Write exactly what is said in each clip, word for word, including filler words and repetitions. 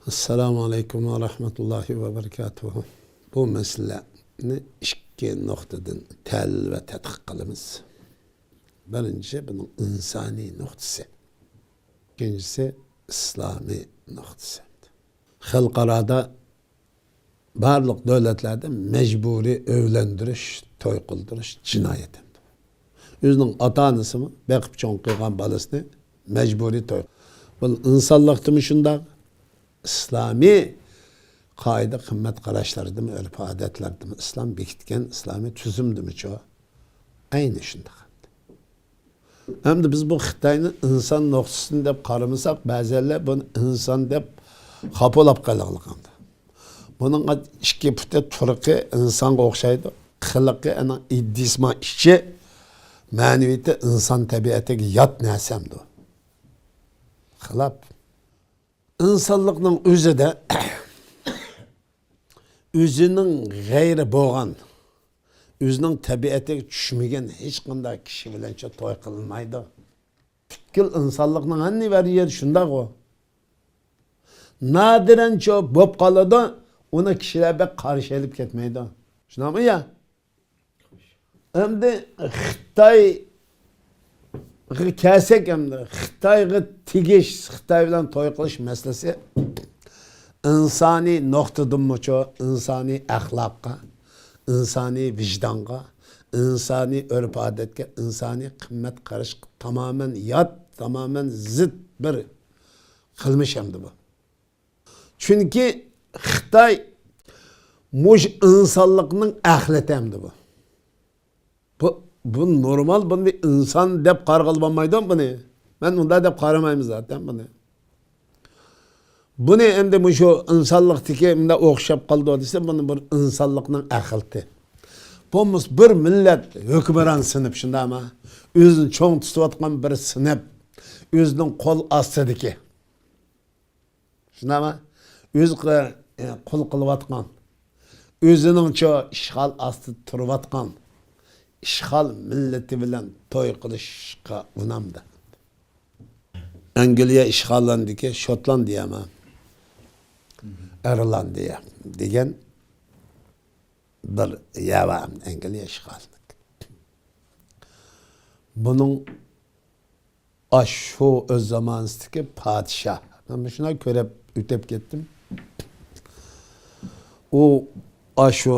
ئەسسالامۇ ئەلەيكۇم ۋە رەھمەتۇللاھى ۋە بەرىكاتۇھۇ. بۇ مەسىلىنى ئىككى نۇقتىدىن تەھلىل ۋە تەتقىق قىلىمىز. بىرىنچى، بۇنىڭ ئىنسانىي نۇقتىسى. ئىككىنچىسى، ئىسلامىي نۇقتىسى. خەلقئارادا بارلىق دۆلەتلەردە مەجبۇرىي ئۆيلەندۈرۈش، توي قىلدۇرۇش جىنايەت. ئۆزىنىڭ ئاتا-ئانىسىمۇ بېقىپ چوڭ قىلغان بالىسىنى مەجبۇرىي توي. بۇ ئىنسانلىقتىمۇ شۇنداق، ئىسلامىي قائىدە قىممەت قاراشلىرىدىمۇ، ئۆرپ-ئادەتلەردىمۇ، ئىسلام بېكىتكەن ئىسلامىي تۈزۈمدىمۇچۇ؟ ئەينى شۇنداق. ئەمدى بىز بۇ خىتاينى ئىنسان نۇقتىسىدىن دەپ قارىمىساق، بەزىلەر بۇنى ئىنسان دەپ خاپىلاپ قېلىۋالغان. بۇنىڭ ئىككى پۇتى، تۇرقى ئىنسانغا ئوخشايدۇ. قىلىقى، ئەنىڭ ئىدىسما ئىچى، مەنىۋىيىتى ئىنسان تەبىئەتىگە يات نەرسەمدۇ؟ خىلاپ. ئىنسانلىقنىڭ ئۆزىدە ئۆزىنىڭ غەيرى بولغان، ئۆزىنىڭ تەبىئەتىگە چۈشمىگەن ھېچقانداق كىشى بىلەنچۇ توي قىلىنمايدۇ. پۈتكۈل ئىنسانلىقنىڭ ھەر بىر يېرى شۇنداقغۇ. نادىرەنچۇ بولۇپ قالىدۇ، ئۇنى كىشىلەر بەك قارشى ئېلىپ كەتمەيدۇ. شۇنداقمۇ يا؟ ئەمدى خىتايغا كەلسەك، ئەمدى خىتايغا تېگىش، خىتاي بىلەن توي قىلىش مەسىلىسى ئىنسانىي نۇقتىدىنمۇچۇ، ئىنسانىي ئەخلاققا، ئىنسانىي ۋىجدانغا، ئىنسانىي ئۆرپ-ئادەتكە، ئىنسانىي قىممەت قاراشقا تامامەن يات، تامامەن زىت بىر قىلمىش ئەمدى بۇ. چۈنكى خىتاي مۇشۇ ئىنسانلىقنىڭ ئەخلىتى ئەمدى بۇ. بۇ، بۇ نورمال، بۇنى بىر ئىنسان دەپ قارىغىلى بولمايدۇ بۇنى. مەن ئۇنداق دەپ قارىمايمەن زاتەن بۇنى. بۇنى ئەمدى مۇشۇ ئىنسانلىقتىكى مۇنداق ئوخشاپ قالىدۇ دېسە، بۇنى بىر ئىنسانلىقنىڭ ئەخلىتى. بولمىسا بىر مىللەت ھۆكۈمران سىنىپ شۇنداقمۇ؟ ئۆزىنى چوڭ تۇتۇۋاتقان بىر سىنىپ، ئۆزىنىڭ قول ئاستىدىكى. شۇنداقمۇ؟ ئۆزى قۇل قىلىۋاتقان، ئۆزىنىڭچۇ ئىشغال ئاستىدا تۇرۇۋاتقان ئىشغال مىللىتى بىلەن توي قىلىشقا ئۇنامدۇ؟ ئەنگلىيە ئىشغاللاندىكى شوتلاندىيەمۇ، ئىرلاندىيە دېگەن بىر يەر بار، ئەنگلىيە ئىشغالىدىكى. بۇنىڭ ئاشۇ ئۆز زامانىسىدىكى پادىشاھ. مەن مۇشۇنداق كۆرۈپ ئۆتۈپ كەتتىم. ئۇ ئاشۇ،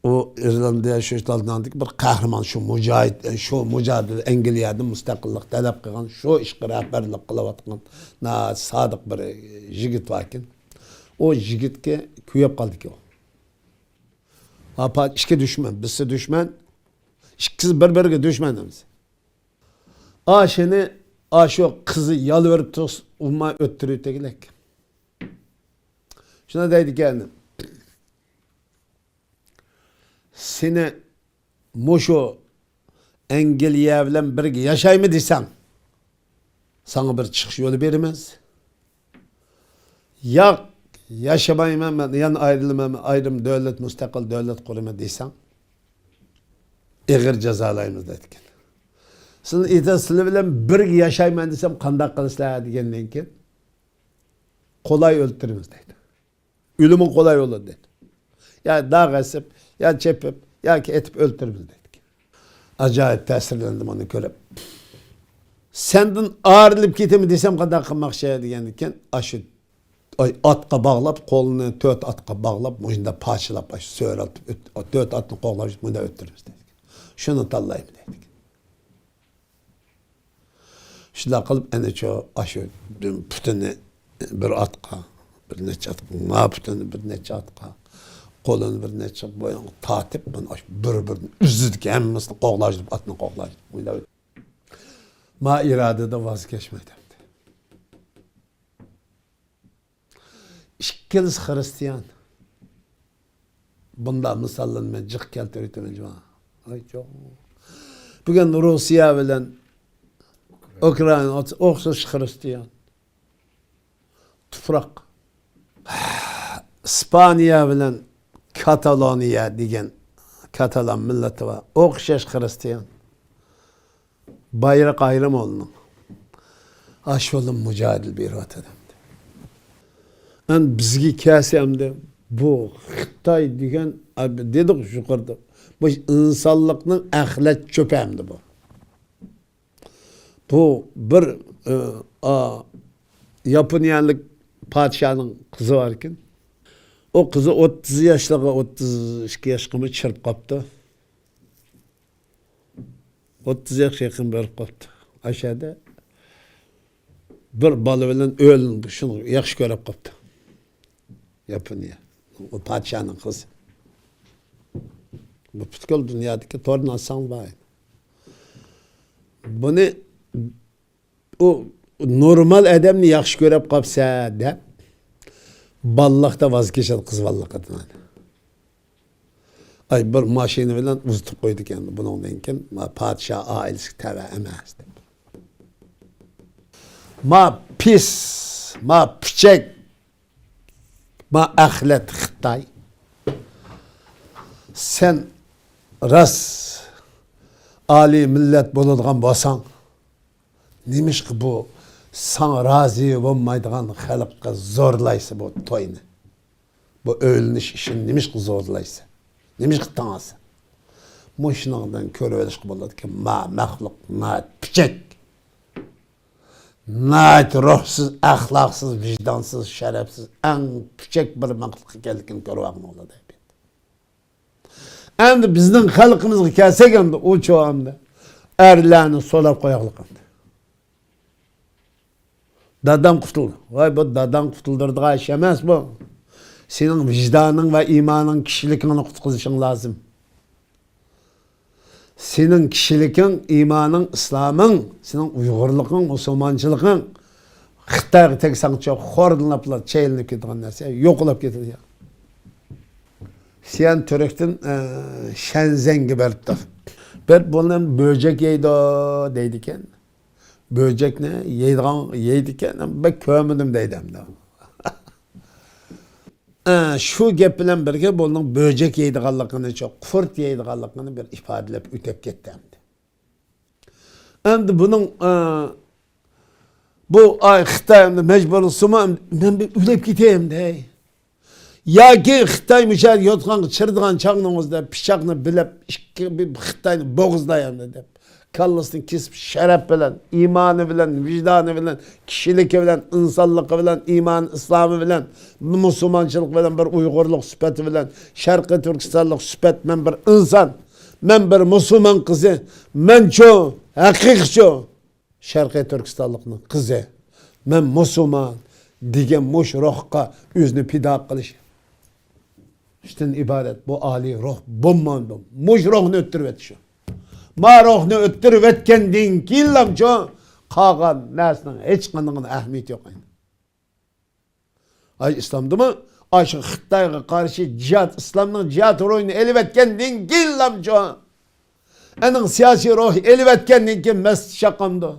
ئۇ ئىرلاندىيە شۇ شتاتلاردىكى بىر قەھرىمان، شۇ مۇجاھىد، شۇ مۇجادىلە، ئەنگلىيەدىن مۇستەقىللىق تەلەپ قىلغان، شۇ ئىشقا رەھبەرلىك قىلىۋاتقان ناھايىتى سادىق بىر يىگىت باركەن. ئۇ يىگىتكە كۆيۈپ قالدىكەن. ئاپا، ئىككى دۈشمەن، بىرسى دۈشمەن، ئىككىسى بىر-بىرىگە دۈشمەن ئەمىسە. ئاشۇنى، ئاشۇ قىزى يالۋۇرۇپ تۇرسا، ئۇماي ئۆتتۈرۈۋېتەگلەك. شۇنى دەيدىكەن. سېنى مۇشۇ ئەنگلىيە بىلەن بىرگە ياشايمەن دېسەڭ، ساڭا بىر چىقىش يولى بېرىمىز. ياق، ياشىمايمەن، مەن يەنە ئايرىلىمەن، مەن ئايرىم دۆلەت، مۇستەقىل دۆلەت قۇرىمەن دېسەڭ، ئېغىر جازالايمىز دەيدىكەن. سىلەر ئېيتىڭ، سىلەر بىلەن بىرگە ياشايمەن دېسەم، قانداق قىلىسىلەر دېگەندىن كېيىن، قولاي ئۆلتۈرىمىز دەيدۇ. ئۆلۈمى قولاي بولىدۇ دەيدۇ. يا داغ ئېسىپ، يا چېپىپ، ياكى ئېتىپ ئۆلتۈرىمىز دەيدىكەن. ئاجايىپ تەسىرلەندىم ئۇنى كۆرۈپ. سەندىن ئايرىلىپ كېتىمەن دېسەم، قانداق قىلماقچى دېگەندىكىن، ئاشۇ، ئاي، ئاتقا باغلاپ، قولىنى تۆت ئاتقا باغلاپ، مۇشۇنداق پارچىلاپ، ئاشۇ سۆرەلتىپ ئۆت-، تۆت ئاتنى قوغلاپ، مۇنداق ئۆتتۈرىمىز دەيدىكەن. شۇنى تاللايمەن دەيدىكەن. شۇنداق قىلىپ، ئەنە شۇ، ئاشۇ پۇتىنى بىر ئاتقا، بىر نەچچە ئاتقا، ما پۇتىنى بىر نەچچە ئاتقا، قولىنى بىر نەچچە بويۇنغا تارتىپ، مانا ئاشۇ بىر-بىرىدىن ئۈزىدىكەن، ھەممىسىنى قوغلاش دەپ، ئاتنى قوغلاش دەپ. ما ئىرادىدە ۋاز كەچمەيدۇ. ئىككىلىسى خىرىستىيان. بۇنداق مىساللارنى مەن جىق كەلتۈرۈۋېتىمەن، جۇمۇ. ئاي، جۇمۇ. بۈگۈن روسىيە بىلەن ئۇكرائىنا ئوخشاش خىرىستىيان. تۇپراق. ئىسپانىيە بىلەن كاتالونىيە دېگەن كاتالان مىللىتى بار. ئوخشاش خىرىستىيان. بايراق ئايرىم ئۇنىڭ. ئاشۇ يولدا مۇجادىلە بېرىۋاتىدۇ. ئەمدى بىزگە كەلسە ئەمدى بۇ خىتاي دېگەن، ئا، دېدۇق يۇقىرىدا، بۇ ئىنسانلىقنىڭ ئەخلەت چۆپى ئەمدى بۇ. بۇ بىر، ئى، ئا، ياپونىيەلىك پادىشاھنىڭ قىزى باركەن. ئۇ قىزى ئوتتۇز ياشلىقى، ئوتتۇز ئىككى ياشقىمۇ چىرىپ قاپتۇ. ئوتتۇز ياشقا يېقىن بېرىپ قاپتۇ. ئاشۇ يەردە بىر بالا بىلەن ئۆيلىنىپ، شۇنى ياخشى كۆرۈپ قاپتۇ. ياپونىيە. ئۇ پادىشاھنىڭ قىزى. بۇ پۈتكۈل دۇنيادىكى تورنى ئاچساڭ بار. بۇنى، ئۇ نورمال ئادەمنى ياخشى كۆرۈپ قاپسەن دەپ، بالىلىقتا ۋاز كېچىدۇ قىز بالىلىقىدىن. ئاي، بىر ماشىنا بىلەن ئۇزىتىپ قويىدىكەن. بۇنىڭدىن كېيىن ما پادىشاھ ئائىلىسىگە تەۋە ئەمەس دەپ. ما پىس، ما پۈچەك، ما ئەخلەت خىتاي. سەن راست ئالىي مىللەت بولىدىغان بولساڭ، نېمىشقا بۇ ساڭا رازى بولمايدىغان خەلققە زورلايسەن بۇ توينى؟ بۇ ئۆيلىنىش ئىشىنى نېمىشقا زورلايسەن؟ نېمىشقا تاڭاسەن؟ مۇشۇنىڭدىن كۆرۈۋېلىشقا بولىدۇكى، ما مەخلۇق ناھايىتى پۈچەك، ناھايىتى روھسىز، ئەخلاقسىز، ۋىجدانسىز، شەرەپسىز، ئەڭ پۈچەك بىر مەخلۇق ئىكەنلىكىنى كۆرۈۋالغىنى بولىدۇ. ئەمدى بىزنىڭ خەلقىمىزگە كەلسەك، ئەمدى ئۇچۇ ئەمدى ئەرلەرنى سولاپ قوياقلىق ئەمدى. دادام قۇتۇلدى. ۋاي، بۇ داداڭ قۇتۇلدۇرىدىغان ئىش ئەمەس بۇ. سېنىڭ ۋىجدانىڭ ۋە ئىمانىڭ، كىشىلىكىڭنى قۇتقۇزۇشۇڭ لازىم. سېنىڭ كىشىلىكىڭ، ئىمانىڭ، ئىسلامىڭ، سېنىڭ ئۇيغۇرلۇقۇڭ، مۇسۇلمانچىلىقىڭ خىتايغا تەگسەڭچۇ، خورلىنىپلا چەيلىنىپ كېتىدىغان نەرسە، يوقىلاپ كېتىدۇ. سيان تۈركتىن، ئە، شەنزەنگە بېرىپتۇ. بېرىپ بۇنى بۆجەك يەيدۇ دەيدىكەن. بۆجەكنى يەيدىغان يەيدىكەن، بەك كۆرمىدىم دەيدۇ ئەمدى. ئە، شۇ گەپ بىلەن بىرگە بۇنىڭ بۆجەك يەيدىغانلىقىنى، قۇرت يەيدىغانلىقىنى بىر ئىپادىلەپ ئۆتۈپ كەتتى ئەمدى. ئەمدى بۇنىڭ، ئە، بۇ، ئاي، خىتاي ئەمدى مەجبۇرلىسىمۇ، مەن بىر ئۆلۈپ كېتەي ئەمدى، ھەي. ياكى خىتاي مۇشۇ يەردە يوتقانغا چىرىدىغان چاغنىڭىزدا پىچاقنى بىلەپ، ئىككى، بىر خىتاينى بوغۇزلاي ئەمدى دەپ، كاللىسىنى كېسىپ، شەرەپ بىلەن، ئىمانى بىلەن، ۋىجدانى بىلەن، كىشىلىكى بىلەن، ئىنسانلىقى بىلەن، ئىمان ئىسلامى بىلەن، مۇسۇلمانچىلىق بىلەن بىر ئۇيغۇرلۇق سۈپەتى بىلەن، شەرقىي تۈركىستانلىق سۈپەت، مەن بىر ئىنسان، مەن بىر مۇسۇلمان قىزى، مەنچۇ، ھەقىقىيچۇ، شەرقىي تۈركىستانلىقنىڭ قىزى، مەن مۇسۇلمان دېگەن مۇشۇ روھقا ئۆزىنى پىدا قىلىشتىن ئىبارەت. بۇ ئالىي روھ بولمامدۇ؟ مۇشۇ روھنى ئۆتتۈرۈۋېتىشى. ما روھنى ئۆتتۈرۈۋەتكەندىن كېيىنلامچۇ، قالغان نەرسىنىڭ ھېچقاندىقىنىڭ ئەھمىيىتى يوق ئەمدى. ئاي، ئىسلامدىمۇ ئاشۇ خىتايغا قارشى جىھاد، ئىسلامنىڭ جىھاد روھىنى ئېلىۋەتكەندىن كېيىنلامچۇ، ئەنىڭ سىياسىي روھى ئېلىۋەتكەندىن كېيىن مەسچىت چاقامدۇ،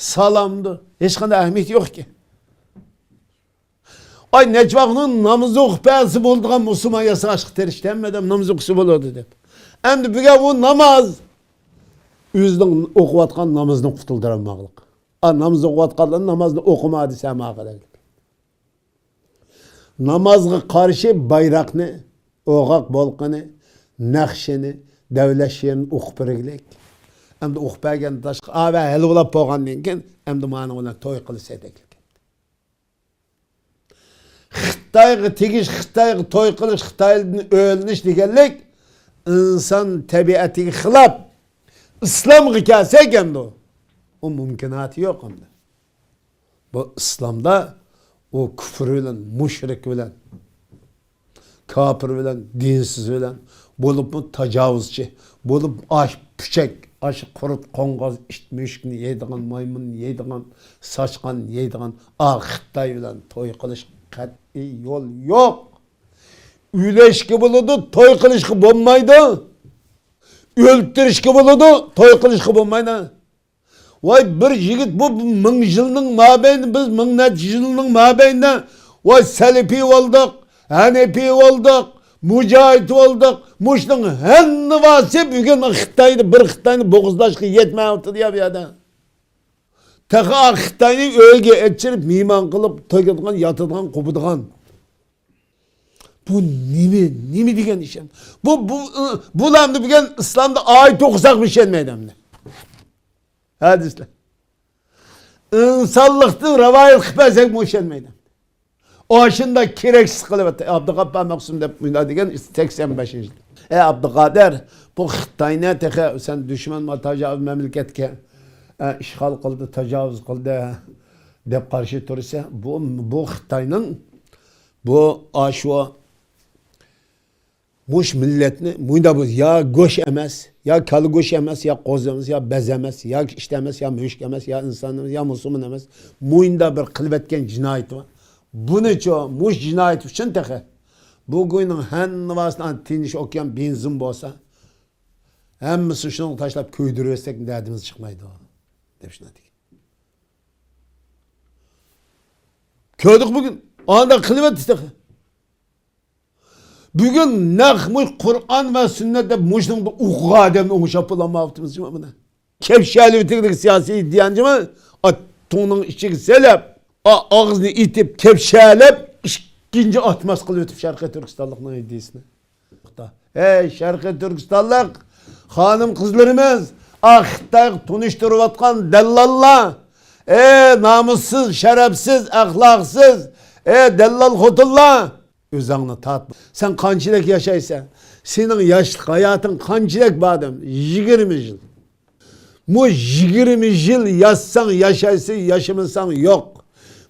سالامدۇ، ھېچقانداق ئەھمىيىتى يوقكەن. ئاي، نەچچە ۋاقىتنىڭ نامىزى ئوقۇپ بەرسە بولىدىغان مۇسۇلمان ياساشقا تىرىشتى ھەممە ئادەم، نامىز ئوقۇسا بولىدۇ دەپ. ئەمدى بۈگۈن ئۇ ناماز ئۆزىنىڭ ئوقۇۋاتقان نامىزىنى قۇتۇلدۇرالماغلىق. ئا، ناماز ئوقۇۋاتقانلار نامازنى ئوقۇما دېسە ھەم ئاخىرى. نامازغا قارشى بايراقنى، ئوغاق بولقىنى، نەخشىنى، دەۋلەت شېئىرىنى ئوقۇپ بېرىگلىك. ئەمدى ئوقۇپ بەرگەندىن تاشقا، ئاۋە ھەل بولاپ بولغاندىن كېيىن، ئەمدى مانا بىلەن توي قىلسا دەيدىكەن. خىتايغا تېگىش، خىتايغا توي قىلىش، خىتايدىن ئۆيلىنىش دېگەنلىك ئىنسان تەبىئەتىگە خىلاپ. ئىسلامغا كەلسەك ئەمدى ئۇ مۇمكىناتى يوق ئەمدى. بۇ ئىسلامدا ئۇ كۇفر بىلەن، مۇشرىك بىلەن، كاپىر بىلەن، دىنسىز بىلەن، بولۇپمۇ تاجاۋۇزچى، بولۇپ ئاش پۈچەك، ئاش قۇرت، قوڭغاز، ئىت مۈشۈكنى يەيدىغان، مايمۇننى يەيدىغان، ساچقان يەيدىغان ئا خىتاي بىلەن توي قىلىش قەتئىي يول يوق. ئۆلۈشكە بولىدۇ، توي قىلىشقا بولمايدۇ. ئۆلتۈرۈشكە بولىدۇ، توي قىلىشقا بولمايدۇ. ۋاي، بىر يىگىت، بۇ مىڭ يىلنىڭ مابەينى، بىز مىڭ نەچچە يىلنىڭ مابەينىدە، ۋاي، سەلىپىي بولدۇق، ھەنىپىي بولدۇق، مۇجاھىد بولدۇق. مۇشۇنىڭ ھەممىسى بۈگۈن خىتاينى، بىر خىتاينى بوغۇزلاشقا يەتمەيۋاتىدۇ يا بۇ يەردە. تېخى خىتاينى ئۆيگە ئېچىرىپ، مېھمان قىلىپ، تېگىدىغان، ياتىدىغان، قوپىدىغان. بۇ نېمە، نېمە دېگەن ئىش ئەمدى؟ بۇ، بۇ، بۇلار ئەمدى بۈگۈن ئىسلامدا ئايەت ئوقۇساقمۇ ئىشەنمەيدۇ ئەمدى. ھەدىسلەر. ئىنسانلىقتىن رىۋايەت قىلىپ بەرسەكمۇ ئىشەنمەيدۇ. ئاشۇنداق كېرەكسىز قىلىۋەتتى. ئابدۇغاپپار مەخسۇم دەپ مۇنداق دېگەن سەكسەن بەشىنچى يىل. ئەي ئابدۇقادىر، بۇ خىتاينى تېخى سەن دۈشمەن، تاجاۋۇز مەملىكەتكە، ئە، ئىشغال قىلدى، تاجاۋۇز قىلدى دەپ قارشى تۇرسا، بۇ، بۇ خىتاينىڭ بۇ ئاشۇ مۇش مىللەتنى مۇنداق بۇ يا گۆش ئەمەس، يا كالا گۆش ئەمەس، يا قوز ئەمەس، يا بەز ئەمەس، يا ئىت ئەمەس، يا مۈشۈك ئەمەس، يا ئىنسان ئەمەس، يا مۇسۇلمان ئەمەس. مۇنداق بىر قىلىۋەتكەن جىنايىتى بار. بۇنىچۇ، مۇش جىنايىتى ئۈچۈن تېخى بۇ گۇينىڭ ھەممىۋاسىنى تىنچ ئوكيان بېنزىن بولسا، ھەممىسىنى شۇنىڭغا تاشلاپ كۆيدۈرۈۋەتسەك دەردىمىز چىقمايدۇ، دەپ شۇنداق دېگەن. كۆردۇق بۈگۈن. ئانداق قىلىۋەتتى تېخى. بۈگۈن نەق مۇش قۇرئان ۋە سۈننەت دەپ مۇشۇنىڭ بىر ئوقۇغان ئادەمنى ئوڭشاپ بولالمايۋاتىمىز جۇمۇ بۇنى. كەپشەلىۋېتىڭلىك سىياسىي ئىدىيەنى جۇمۇ، ئا، توڭنىڭ ئىچىگە سېلىپ، ئا، ئاغزىنى ئېتىپ كەپشەلەپ، ئىككىنچى ئاتماس قىلىۋېتىپ شەرقىي تۈركىستانلىقنىڭ ئىدىيىسىنى. ھەي، شەرقىي تۈركىستانلىق خانىم-قىزلىرىمىز، ئا، خىتايغا تونۇشتۇرۇۋاتقان دەللاللار، ئەي، نامۇسسىز، شەرەپسىز، ئەخلاقسىز، ئەي، دەللال خوتۇنلار! ئۆزۈڭنى تارت. سەن قانچىلىك ياشايسەن؟ سېنىڭ ياشلىق ھاياتىڭ قانچىلىك بار ئادەم؟ يىگىرمە يىل. مۇ يىگىرمە يىل ياشىساڭ ياشايسەن، ياشىمىساڭ يوق.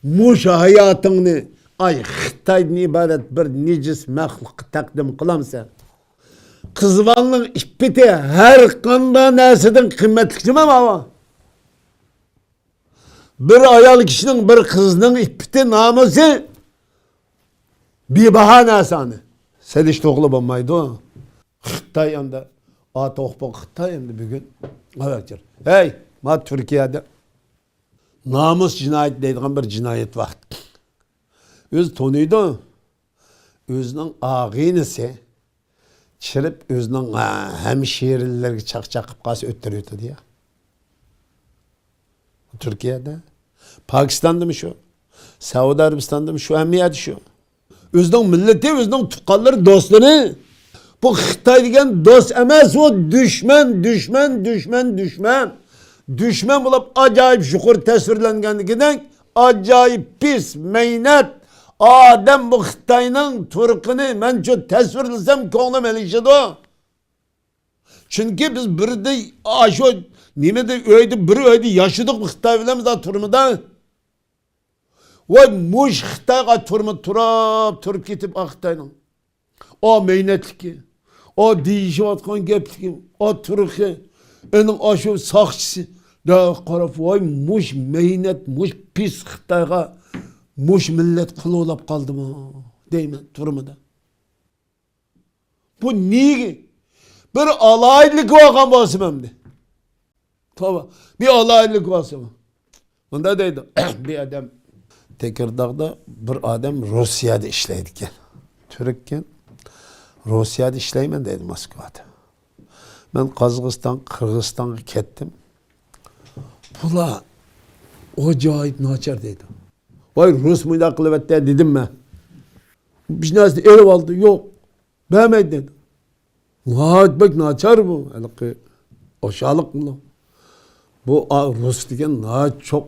مۇشۇ ھاياتىڭنى، ئاي، خىتايدىن ئىبارەت بىر نىجىس مەخلۇققا تەقدىم قىلامسەن؟ قىز بالىنىڭ ئىپپىتى ھەر قانداق نەرسىدىن قىممەتلىك جۇمۇ ئاۋۇ. بىر ئايال كىشىنىڭ، بىر قىزنىڭ ئىپپىتى، نامۇسى بىباھا نەرسە ئۇنى سېلىشتۇرغىلى بولمايدۇ. خىتاي ئەمدى، ئاتوقپۇ خىتاي ئەمدى بۈگۈن. ئەۋەتچىر. ھەي، ما تۈركىيەدە نامۇس جىنايىتى دەيدىغان بىر جىنايەت بار. ئۆزى تونۇيدۇ. ئۆزىنىڭ ئاغىنىسى چىرىپ ئۆزىنىڭ، ھە، ھەمشىرىلىرىگە چاقچاق قىلىپ قالسا ئۆتتۈرۈۋېتىدۇ يا. تۈركىيەدە، پاكىستاندىمۇ شۇ، سەئۇدى ئەرەبىستاندىمۇ شۇ، ھەممە يەردە شۇ. ئۆزىنىڭ مىللىتى، ئۆزىنىڭ تۇغقانلىرى، دوستلىرى. بۇ خىتاي دېگەن دوست ئەمەس، ئۇ دۈشمەن، دۈشمەن، دۈشمەن، دۈشمەن. دۈشمەن بولۇپ ئاجايىپ يۇقىرى تەسۋىرلەنگەندىكىدەك، ئاجايىپ پىس، مەينەت ئادەم بۇ خىتاينىڭ تۇرقىنى مەنچۇ تەسۋىرلىسەم كۆڭلۈم ئېلىشىدۇ. چۈنكى بىز بىردە ئاشۇ نېمىدە ئۆيدە، بىر ئۆيدە ياشىدۇق خىتاي بىلەن بىز تۈرمىدە. ۋاي مۇش خىتايغا تۈرمە تۇرۇپ، تۇرۇپ كېتىپ ئا خىتاينىڭ. ئا مەينەتلىكى، ئا دېيىشىۋاتقان گەپلىكى، ئا تۇرقى، ئېنىڭ ئاشۇ ساقچىسى. دە قاراپ، ۋاي مۇش مەينەت، مۇش پىس خىتايغا مۇش مىللەت قۇل بولاپ قالدىمۇ دەيمەن تۈرمىدە. بۇ نېگە؟ بىر ئالاھىدىلىكى بولغان بولسىمۇ ئەمدى. توۋا، بىر ئالاھىدىلىكى بولسىمۇ. مۇنداق دەيدۇ، بىر ئادەم تېكىرداغدا بىر ئادەم روسىيەدە ئىشلەيدىكەن. تۈرككەن. روسىيەدە ئىشلەيمەن دەيدۇ، موسكۋادا. مەن قازاقىستان، قىرغىزىستانغا كەتتىم. بۇلار ئاجايىپ ناچار دەيدۇ. ۋاي رۇس مۇنداق قىلىۋەتتى دېدىم مەن. بىر نەرسىنى ئېلىپ ئالدى، يوق. بەرمەيدۇ دېدى. ناھايىتى بەك ناچار بۇ، ھېلىقى ئوشالىق بۇ. بۇ، ئا، رۇس دېگەن ناھايىتى چوڭ،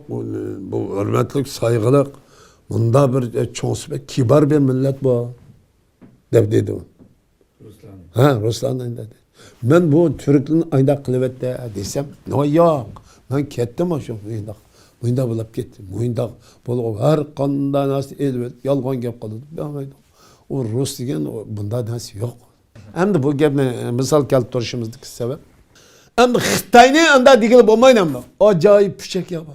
بۇ ھۆرمەتلىك، سايغۇلۇق، مۇنداق بىر، ئە، چوڭ سۈپەت، كىبار بىر مىللەت بۇ، دەپ دېدى ئۇ. رۇسلان. ھە، رۇسلان ئەندى. مەن بۇ تۈركلەرنى ئاينداق قىلىۋەتتى دېسەم، نو ياق، مەن كەتتىم شۇ مۇنداق، مۇنداق بولۇپ كەتتى، مۇنداق بولۇپ ھەر قانداق نەرسە ئېلىۋېلىپ يالغان گەپ قىلىدۇ، بەرمەيدۇ. ئۇ رۇس دېگەن ئۇ بۇنداق نەرسە يوق. ئەمدى بۇ گەپنى مىسال كەلتۈرۈشىمىزدىكى سەۋەب، ئەمدى خىتاينى ئەمدى دېگىلى بولمايدۇ ئەمدى. ئاجايىپ پۇچەك يا بۇ.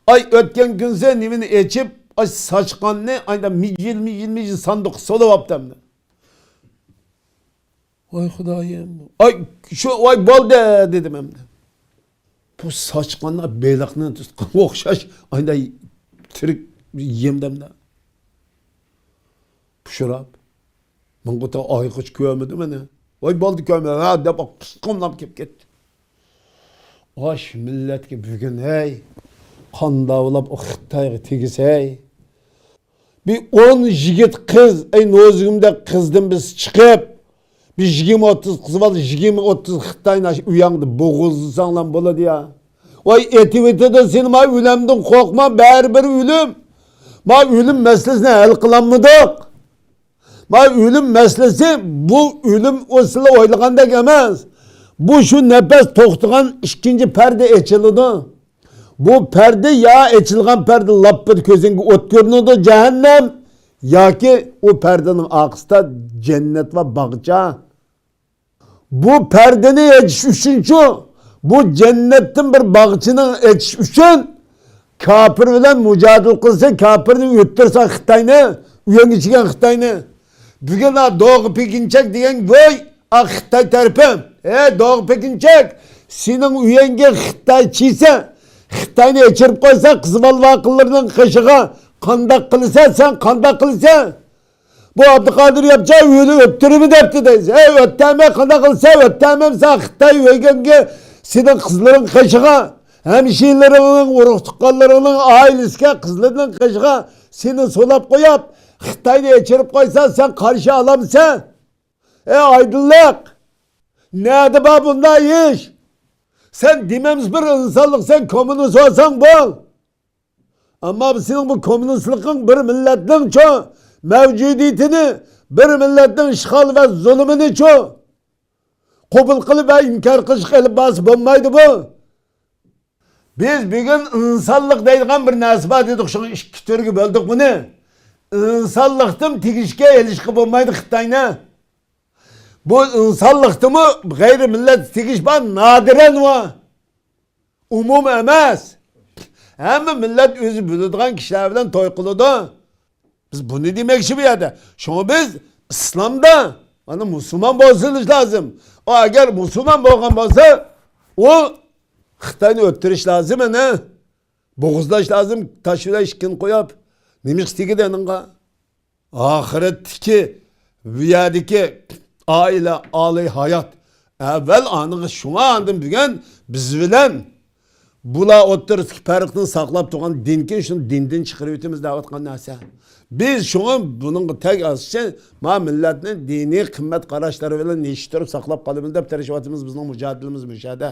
ئاي ئۆتكەن كۈنسى نېمىنى ئېچىپ، ئاي ساچقاننى ئايدا مىجىل، مىجىل، مىجىل ساندۇققا سولىۋاپتۇ ئەمدى. ۋاي خۇدايىم. ئاي شۇ، ۋاي بولدى دېدىم ئەمدى. بۇ ساچقاننى بېلىقنى تۇتقانغا ئوخشاش ئايدا تىرىك يېمىدى ئەمدى. پۇشۇراپ. ماڭا ئايغىچ كۆرمىدى مانا. ۋاي بولدى كۆرمە، ھە دەپ قۇسقۇملاپ كېلىپ كەتتى. باش مىللەتكە بۈگۈن، ھەي، قانداق بولۇپ ئۇ خىتايغا تېگىسە، ھەي. بىر ئون يىگىت قىز، ئەي، نوزۇگۇمدەك قىزدىن بىز چىقىپ، بىر يىگىرمە ئوتتۇز قىز بالا، يىگىرمە ئوتتۇز خىتاينى ئاشۇ ئۆيەڭدە بوغۇزلىساڭلام بولىدۇ يا. ۋاي، ئېتىۋېتىدۇ سېنى، ما ئۆلەمدىن قورقما، بەرىبىر ئۆلۈم. ما ئۆلۈم مەسىلىسىنى ھەل قىلالمىدۇق. ما ئۆلۈم مەسىلىسى، بۇ ئۆلۈم ئۇ سىلەر ئويلىغاندەك ئەمەس. بۇ شۇ نەپەس توختىغان ئىككىنچى پەردە ئېچىلىدۇ. بۇ پەردە يا ئېچىلغان پەردە لاپپىدە كۆزۈڭگە ئوت كۆرۈنىدۇ، جەھەننەم، ياكى ئۇ پەردىنىڭ ئارقىسىدا جەننەت ۋە باغچە. بۇ پەردىنى ئېچىش ئۈچۈنچۇ، بۇ جەننەتتىن بىر باغچىنى ئېچىش ئۈچۈن كاپىر بىلەن مۇجادىلە قىلسا، كاپىرنى ئۆلتۈرسە خىتاينى، ئۆيەڭگە چىققان خىتاينى. بۈگۈن ئا دوغا پېكىنچەك دېگەن گوي، ئا خىتاي تەرىپى. ھەي، دوغا پېكىنچەك، سېنىڭ ئۆيەڭگە خىتاي چىيسە، خىتاينى ئېچىرىپ قويسا، قىزىۋالىۋالغانلىرىنىڭ قېشىغا قانداق قىلىسەن، سەن قانداق قىلىسەن؟ بۇ ئابدۇقادىر ياپچا ئۆينى ئۆتتۈرىمەن دەپتۇ دەيسىز. ھەي، ئۆتتەمە، قانداق قىلسا ئۆتتەمە، سەن خىتاي ئۆيگەڭگە، سېنىڭ قىزلىرىڭ قېشىغا، ھەمشىرىلىرىڭنىڭ، ئۇرۇق تۇغقانلىرىڭنىڭ ئائىلىسىگە، قىزلىرىنىڭ قېشىغا سېنى سولاپ قويۇپ، خىتاينى ئېچىرىپ قويسا، سەن قارشى ئالامسەن؟ ئەي ئايدىڭلىق! نەدە بار بۇنداق ئىش؟ سەن دېمەمسە بىر ئىنسانلىق، سەن كوممۇنىست بولساڭ بول. ئەمما سېنىڭ بۇ كوممۇنىستلىقىڭ بىر مىللەتنىڭچۇ مەۋجۇدىيىتىنى، بىر مىللەتنىڭ ئىشغال ۋە زۇلۇمىنىچۇ قوبۇل قىلىپ ۋە ئىنكار قىلىشقا ئېلىپ بارسا بولمايدۇ بۇ. بىز بۈگۈن ئىنسانلىق دەيدىغان بىر نەرسە بار دېدۇق، شۇڭا ئىككى تۈرگە بۆلدۇق بۇنى. ئىنسانلىقتىن تېگىشكە ئېلىشقا بولمايدۇ خىتاينى. بۇ ئىنسانلىقتىمۇ غەيرىي مىللەتكە تېگىش بار، نادىرەن بار. ئومۇم ئەمەس. ھەممە مىللەت ئۆزى بىلىدىغان كىشىلەر بىلەن توي قىلىدۇ. بىز بۇنى دېمەكچى بۇ يەردە. شۇڭا بىز ئىسلامدا مانا مۇسۇلمان بولسىلىش لازىم. ئۇ ئەگەر مۇسۇلمان بولغان بولسا، ئۇ خىتاينى ئۆلتۈرۈش لازىم، ئەنە بوغۇزلاش لازىم، تاش بىلەن ئىككىنى قويۇپ، نېمە ئىش تېگىدى ئېنىڭغا؟ ئاخىرەتتىكى، بۇ يەردىكى ئائىلە، ئالىي ھايات. ئەۋۋەل ئانىڭغا، شۇڭا ئاندىن بۈگۈن بىز بىلەن بۇلار ئوتتۇرىسىدىكى پەرقنى ساقلاپ تۇرغان دىنكى، شۇنى دىندىن چىقىرىۋېتىمىز دەۋاتقان نەرسە. بىز شۇڭا بۇنىڭغا تەگ ئاسىشى، ما مىللەتنى دىنىي قىممەت قاراشلىرى بىلەن يېتىشتۈرۈپ ساقلاپ قالىمىز دەپ تىرىشىۋاتىمىز، بىزنىڭ مۇجادىلىمىز مۇشۇ يەردە.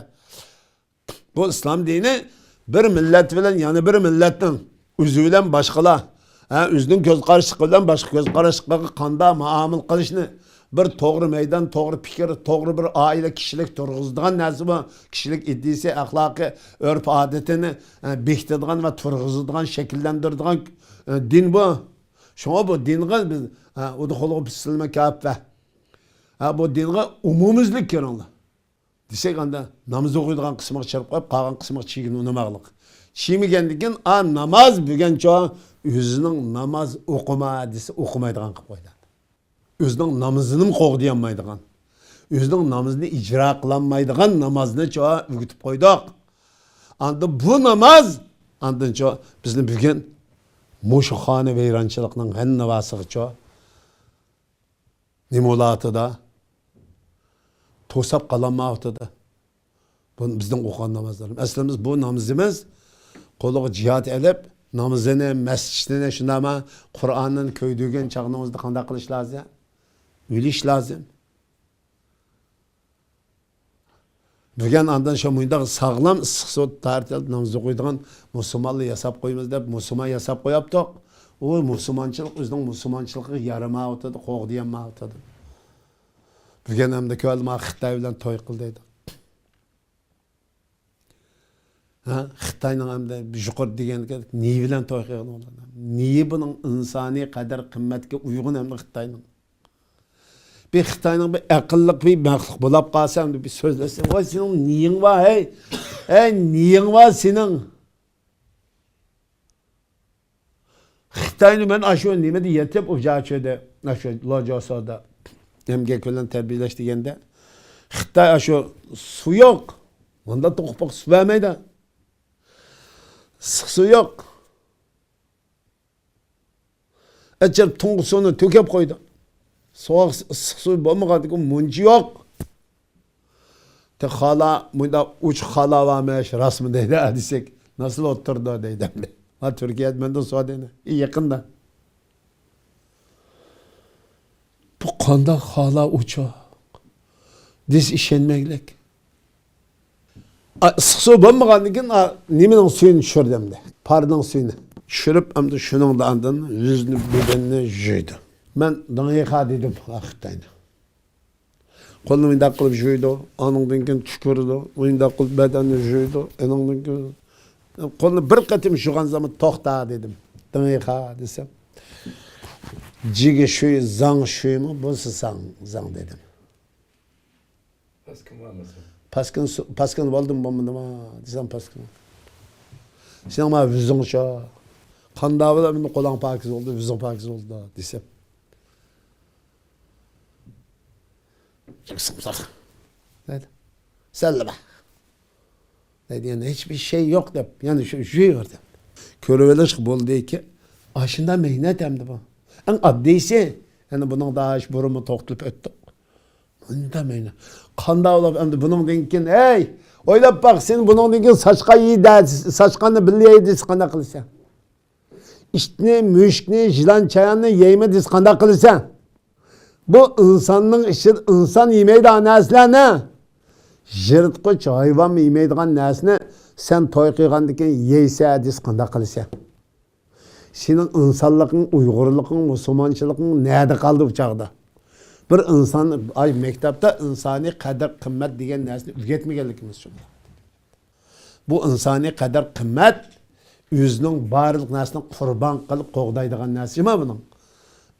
بۇ ئىسلام دىنى بىر مىللەت بىلەن يەنە بىر مىللەتنىڭ، ئۆزى بىلەن باشقىلار، ھە، ئۆزىنىڭ كۆز قاراشلىقى بىلەن باشقا كۆز قاراشلىقلارغا قانداق مۇئامىلە قىلىشنى، بىر توغرا مەيدان، توغرا پىكىر، توغرا بىر ئائىلە، كىشىلىك تۇرغۇزىدىغان نەرسە بۇ. كىشىلىك ئىدىيىسى، ئەخلاقى، ئۆرپ-ئادىتىنى، ھە، بېكىتىدىغان ۋە تۇرغۇزىدىغان، شەكىللەندۈرىدىغان، ھە، دىن بۇ. شۇڭا بۇ دىنغا بىز، ھە، ئۇدخۇلۇ بىسسىلمە كاپفە. ھە، بۇ دىنغا ئومۇميۈزلۈك كىرىڭلار. دېسەك، ئاندا ناماز ئوقۇيدىغان قىسمىغا چىرىپ قويۇپ، قالغان قىسمىغا چىگىن ئۇنىماقلىق. چىمىگەندىن كېيىن، ئا، ناماز بۈگۈنچۇ ئۆزىنىڭ ناماز ئوقۇما دېسە، ئوقۇمايدىغان قىلىپ قويدى. ئۆزىنىڭ نامىزىنىمۇ قوغدىيالمايدىغان، ئۆزىنىڭ نامىزىنى ئىجرا قىلالمايدىغان نامازنىچۇ ئۆگىتىپ قويدۇق. ئاندىن بۇ ناماز، ئاندىنچۇ بىزنى بۈگۈن مۇشۇ خانە ۋەيرانچىلىقنىڭ ھەننىۋاسىغىچۇ نېمە بولۇۋاتىدۇ؟ توساپ قالالمايۋاتىدۇ. بۇ بىزنىڭ ئوقۇغان نامازلىرىمىز. ئەسلىمىز بۇ نامىزىمىز قولىغا جىھاد ئېلىپ، نامىزىنى، مەسچىتىنى، شۇنداقمۇ قۇرئاننى كۆيدۈرگەن چاغنىڭىزدا قانداق قىلىش لازىم؟ ئۆلۈش لازىم. بۈگۈن ئاندىن شۇ مۇنداق ساغلام ئىسسىق سۇ تارتىلىپ ناماز ئوقۇيدىغان مۇسۇلمانلار ياساپ قويىمىز دەپ مۇسۇلمان ياساپ قويۇپتۇق. ئۇ مۇسۇلمانچىلىق ئۆزىنىڭ مۇسۇلمانچىلىقىغا يارىمايۋاتىدۇ، قوغدىيالمايۋاتىدۇ. بۈگۈن ئەمدى كۆرۈلمە خىتاي بىلەن توي قىل دەيدۇ. ھە؟ خىتاينىڭ ئەمدى يۇقىرى دېگەنگە نېيى بىلەن توي قىلغىنى بولىدۇ؟ نېيى بۇنىڭ ئىنسانىي قەدىر قىممەتكە ئۇيغۇن ئەمدى خىتاينىڭ؟ بىر خىتاينىڭ بىر ئەقىللىق بىر مەخلۇق بولاپ قالسا، ئەمدى بىر سۆزلەسە، ۋاي، سېنىڭ نېيىڭ بار، ھەي؟ ھەي، نېيىڭ بار سېنىڭ؟ خىتاينى مەن ئاشۇ نېمىدە يېتىپ، ئۇ جاچۆدە، ئاشۇ لاجاسادا ئەمگەك بىلەن تەربىيەلەش دېگەندە، خىتاي ئاشۇ سۇ يوق، مۇنداق توقۇپ سۇ بەرمەيدۇ. ئىسسىق سۇ يوق. ئەچىر تۇڭغۇ سۇنى تۆكۈپ قويدى. سوغۇق ئىسسىق سۇ بولمىغاندىكىن مۇنچە يوق. تە خالا، مۇنداق ئوچۇق خالا بارمىش، راستمۇ دەيدۇ، دېسەك، ناسىل ئولتۇرىدۇ دەيدۇ. ھا، تۈركىيەدە مەندىن سورىدى، يېقىندا. بۇ قانداق خالا ئوچۇق؟ دېسە ئىشەنمەيلىك. ئا، ئىسسىق سۇ بولمىغاندىن كېيىن، ئا، نېمىنىڭ سۈيىنى چۈشۈردى ئەمدى؟ پارنىڭ سۈيىنى. چۈشۈرۈپ، ئەمدى شۇنىڭدا ئاندىن يۈزنى، بەدەننى يۇيىدۇ. مەن دىڭيىخا دېدىم، ئا، خىتاينى. قولىنى مۇنداق قىلىپ يۇيىدۇ، ئانىڭدىن كېيىن تۈكۈرىدۇ، مۇنداق قىلىپ بەدەننى يۇيىدۇ، ئانىڭدىن كېيىن قولىنى بىر قېتىم يۇغان زامان، توختا دېدىم. دىڭيىخا دېسەم، جىگە شۈي، زاڭ شۈيمۇ بولسا زاڭ، زاڭ دېدىم. پاسكىن بارمۇ سەن؟ پاسكىن سو-، پاسكىن بولدىمۇ بولمىدىمۇ دېسەم، پاسكىن. سېنىڭ ما يۈزۈڭچۇ؟ قانداق بولۇپ ئەمدى قولۇڭ پاكىز بولدى، يۈزۈڭ پاكىز بولدى دېسەم. سىمسىق. دەيدۇ. سەللىمە. دەيدۇ، يەنە ھېچبىر شەي يوق دەپ، يەنە شۇ يۇيۇۋەردىم. كۆرۈۋېلىشقا بولىدۇكى، ئاشۇنداق مەينەت ئەمدى بۇ. ئەڭ ئاددىيسى، يەنە بۇنىڭدا ئىش بۇرۇنمۇ توختىلىپ ئۆتتۇق. مۇنداق مەينەت. قانداق بولۇپ ئەمدى بۇنىڭدىن كېيىن، ھەي، ئويلاپ باق، سېنى بۇنىڭدىن كېيىن ساچقا يېيدە، ساچقاننى بىللە يەي دېسە قانداق قىلىسەن؟ ئىتنى، مۈشۈكنى، يىلان، چاياننى يەيمەن دېسە قانداق قىلىسەن؟ بۇ ئىنساننىڭ ئىچىدە ئىنسان يېمەيدىغان نەرسىلەرنى، يىرتقۇچ ھايۋانمۇ يېمەيدىغان نەرسىنى سەن توي قىلغاندىن كېيىن يەيسەن دېسە قانداق قىلىسەن؟ سېنىڭ ئىنسانلىقىڭ، ئۇيغۇرلۇقۇڭ، مۇسۇلمانچىلىقىڭ نەدە قالدى بۇ چاغدا؟ بىر ئىنسان، ئاي، مەكتەپتە ئىنسانىي قەدىر-قىممەت دېگەن نەرسىنى ئۆگەتمىگەنلىكىمىز شۇ. بۇ ئىنسانىي قەدىر-قىممەت ئۆزىنىڭ بارلىق نەرسىنى قۇربان قىلىپ قوغدايدىغان نەرسە جۇما بۇنىڭ.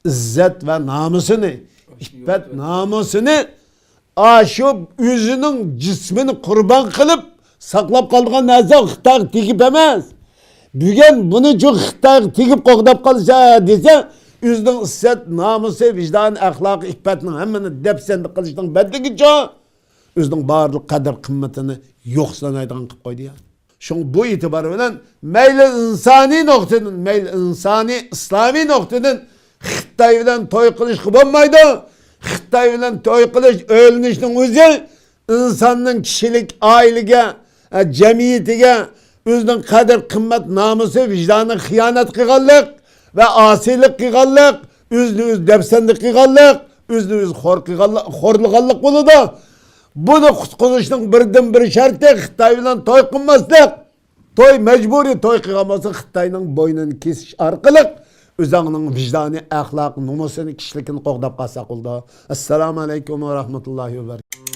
ئىززەت ۋە نامۇسىنى، ئىپپەت نامۇسىنى ئاشۇ ئۆزىنىڭ جىسمىنى قۇربان قىلىپ ساقلاپ قالىدىغان نەرسە خىتايغا تېگىپ ئەمەس. بۈگۈن بۇنى شۇ خىتايغا تېگىپ قوغداپ قالسا دېسە، ئۆزىنىڭ ئىززەت نامۇسى، ۋىجدان، ئەخلاقى، ئىپپەتنىڭ ھەممىنى دەپسەندە قىلىشنىڭ بەدىلىگىچۇ ئۆزىنىڭ بارلىق قەدىر-قىممىتىنى يوق سانايدىغان قىلىپ قويدى يا. شۇڭا بۇ ئېتىبار بىلەن مەيلى ئىنسانىي نۇقتىدىن، مەيلى ئىنسانىي، ئىسلامىي نۇقتىدىن خىتاي بىلەن توي قىلىشقا بولمايدۇ. خىتاي بىلەن توي قىلىش، ئۆيلىنىشنىڭ ئۆزى ئىنساننىڭ كىشىلىك ئائىلىگە، ئە، جەمئىيىتىگە ئۆزىنىڭ قەدىر-قىممەت، نامۇسى، ۋىجدانىغا خىيانەت قىلغانلىق ۋە ئاسىيلىق قىلغانلىق، ئۆزىنى ئۆزى دەپسەندە قىلغانلىق، ئۆزىنى ئۆزى خور قىلغانلىق، خورلىغانلىق بولىدۇ. بۇنى قۇتقۇزۇشنىڭ بىردىنبىر شەرتى خىتاي بىلەن توي قىلماسلىق. توي مەجبۇرىي، توي قىلغان بولسا خىتاينىڭ بوينىنى كېسىش ئارقىلىق ئۆزۈڭنىڭ ۋىجدانىي، ئەخلاق، نومۇسىنى، كىشىلىكىنى قوغداپ قالساق بولىدۇ. ئەسسالامۇ ئەلەيكۇم ۋە رەھمەتۇللاھى ۋە بەرىكاتۇھ.